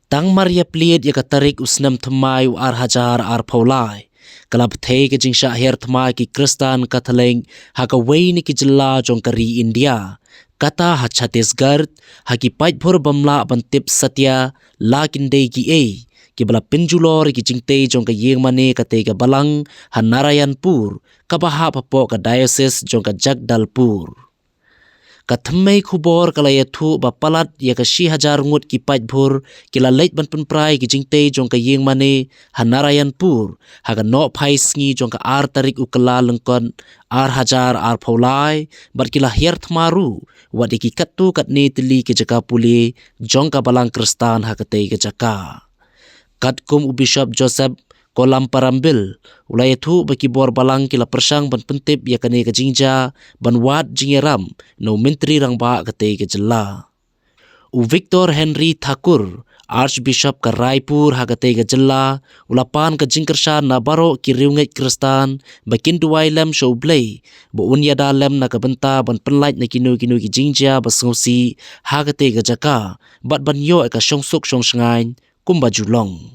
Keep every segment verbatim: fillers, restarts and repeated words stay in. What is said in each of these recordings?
Tang mar ïa plie ïa ka tarik u snem thymmai u ar hajar arphew lai, ka la bthei ka jingshah hiar thma ki Khristan Katholik ha kawei na ki jylla jong ka ri India, kata ha Chhattisgarh, ha ki paidbhur bym lah ban tip satia la kin dei kiei, kiba la pynjulor ïa ki jingtei jong ka ïingmane katei ka balang ha Narayanpur, kaba hap hapoh ka diocese jong ka Jagdalpur. Ka thymmei khubor ka la ïathuh ba palat ïa ka shi hajar ngut ki paidbhur ki la leit ban pynpra ïa ki jingtei jong ka ïingmane ha Narayanpur ha ka nohphai sngi jong ka ar tarik u Kyllalyngkot ar hajar arphew lai, bad ki la hiar thma ruh wat ïa ki katto katne tylli ki jaka pule jong ka balang Khristan ha katei ka jaka. Katkum u Bishop Joseph Kolam Parambil u la ïathuh ba ki bor balang ki la pyrshang ban pyntip ïa kane ka jingjia ban wad jingïarap na u Myntri Rangbah katei ka jylla. U Victor Henry Thakur, Archbishop ka Raipur ha katei ka jylla, u la pan ka jingkyrshan na baroh ki riewngeit Khristan ba kin duwai lem sha U Blei ba un ïada lem na ka bynta ban pynlait na kino kino ki jingjia ba sngewsih ha katei ka jaka, bad ban ïoh ïa ka shongsuk shongshngaiñ kumba ju long.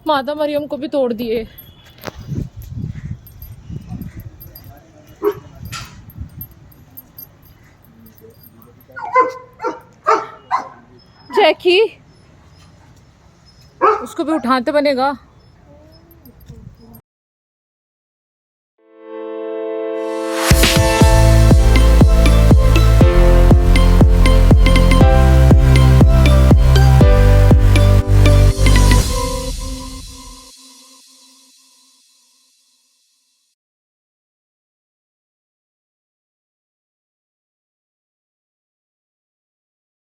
माता मरियम को भी तोड़ दिए। जैकी, उसको भी उठाते बनेगा।